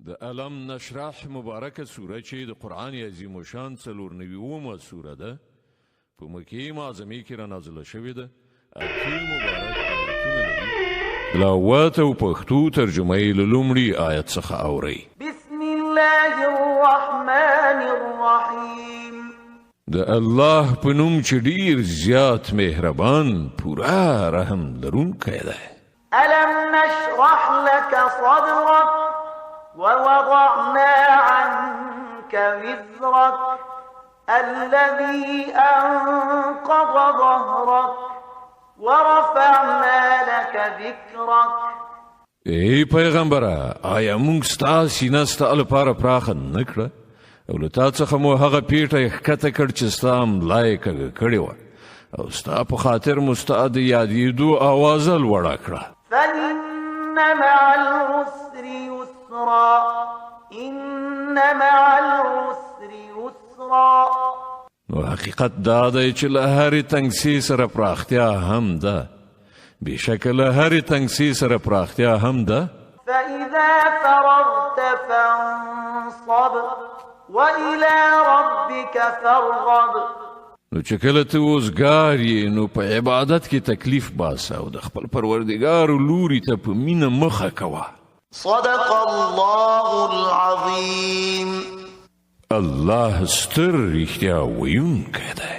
د الم نشرح مبارکه سوره چې د قرآن عظیم شان 94مه سوره ده، په مکې معظمې کې را نازله شوې ده. اته مبارک آیتونه لري. تلاوت او پښتو ترجمه یې له لومړي آیت څخه اورئ. بسم الله الرحمن الرحیم. د الله په نوم چې ډیر زیات مهربان، پوره رحم لرونکی دی. ألم نشرح لك صدرك ووضعنا عنك وزرك الذي أنقض ظهرك ورفعنا لك ذكرك. ای پیغمبره، آیا موږ ستا سینه ستا لپاره پراخه نه کړه او له تا څخه مو هغه پیټه ښکته کړ چې ستا ملا یې کږه کړې وه، او ستا په خاطر مو ستا د یادېدو اوازه لوړه کړه؟ فإن مع العسر يسرا، إن مع العسر يسرا. نو حقیقت دا دی چې له هرې تنګسې سره پراختیا هم ده، بېشکه له هرې تنګسې سره پراختیا هم ده. فإذا فرغت فانصب وإلى ربك فارغب. نو چې کله ته وزګار یې، نو په عبادت کې تکلیف باسه او د خپل پروردګار لوري ته په مینه مخه کوه. صدق الله العظیم. الله ستر رښتیا ویونکی دی.